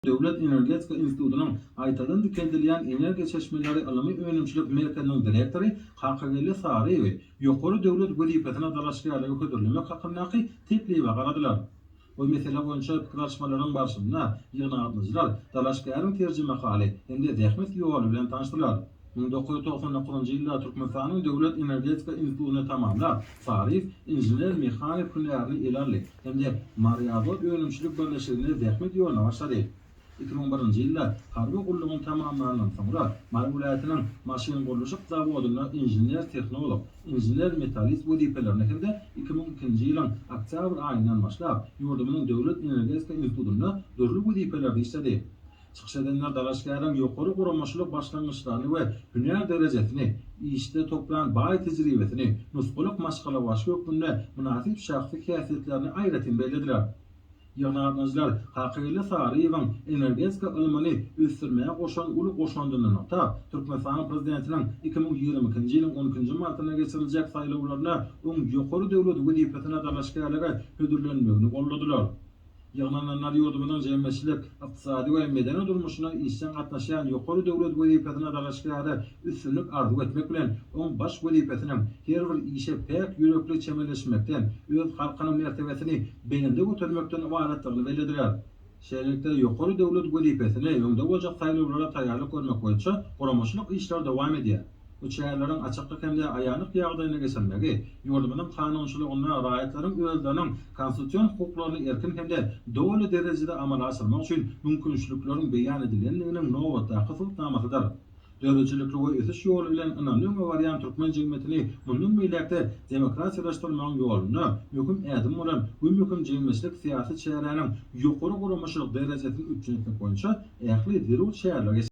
Döwlet energetika institutynyň Gaýtadan dikeldilýän energiýa çeşmeleri ylmy-önümçilik merkeziniň direktory Kakageldi Saryýewi ýokary döwlet wezipesine dalaşgärlige hödürlemek hakyndaky teklibe garadylar. Bu mesele boýunça pikir alyşmalaryň barşynda ýygnanyjylar dalaşgäriň terjimehaly hem-de zähmet ýoly bilen tanyşdylar. 1999-njy ýylda Türkmenistanyň Döwlet energetika institutyny tamamlap, Saryýew inžener-mehanik hünärini ele aldy hem-de Maryazot önümçilik birleşiginde zähmet ýoluna başlady. 2001-nji ýylda harby gullugyny tamamlandan soňra Mary welaýatynyň maşyngurluşyk zawodynda inžener-tehnolog, inžener-metallist wezipelerinde hem-de 2002-nji ýylyň oktýabr aýyndan başlap ýurdumyzyň Döwlet energetika institutynda dürli wezipelerde işledi. Çykyş edenler dalaşgäriň ýokary guramaçylyk başlangyçlaryny we hünär derejesini, işde toplan baý tejribesini, nusgalyk maşgalabaşy hökmünde mynasyp şahsy häsiýetlerini aýratyn bellediler. Ýygnanyjylar Kakageldi Saryýewiň energetika ylmyny ösdürmäge goşan uly goşandyny nygtap, Türkmenistanyň Prezidentiniň 2022-nji ýylyň on ikinji martynda geçiriljek saýlawlarynda oň ýokary döwlet wezipesine dalaşgärlige hödürlenmegini goldadylar. Ýygnananlar ýurdumyzyň jemgyýetçilik, ykdysady we medeni durmuşyna işjeň gatnaşýan ýokary döwlet wezipesine dalaşgäre üstünlik arzuw etmek bilen, oň baş wezipesiniň her bir işe päk ýürekli çemeleşmekden, öz halkynyň mertebesini belende götermekden ybaratdygyny bellediler. Şeýlelikde, ýokary döwlet wezipesine öňde boljak saýlawlara taýýarlyk görmek boýunça guramaçylyk işleri dowam edýär. Bu çäreleriň açyklyk hem-de aýanlyk ýagdaýynda geçirilmegi ýurdumyzyň kanunçylygynda raýatlaryň özleriniň konstitusion hukuklaryny erkin hem-de doly derejede amala aşyrmak üçin mümkinçilikleriň beýan edilendiginiň nobatdaky subutnamasydyr. Döredijilikli we ösüş ýoly bilen ynamly öňe barýan türkmen jemgyýetini mundan beýläk-de demokratiýalaşdyrmagyň ýolunda möhüm ädim bolan bu möhüm jemgyýetçilik-syýasy çäräniň ýokary guramaçylyk derejesini üpjün etmek boýunça ähli zerur çäreler geçirildi.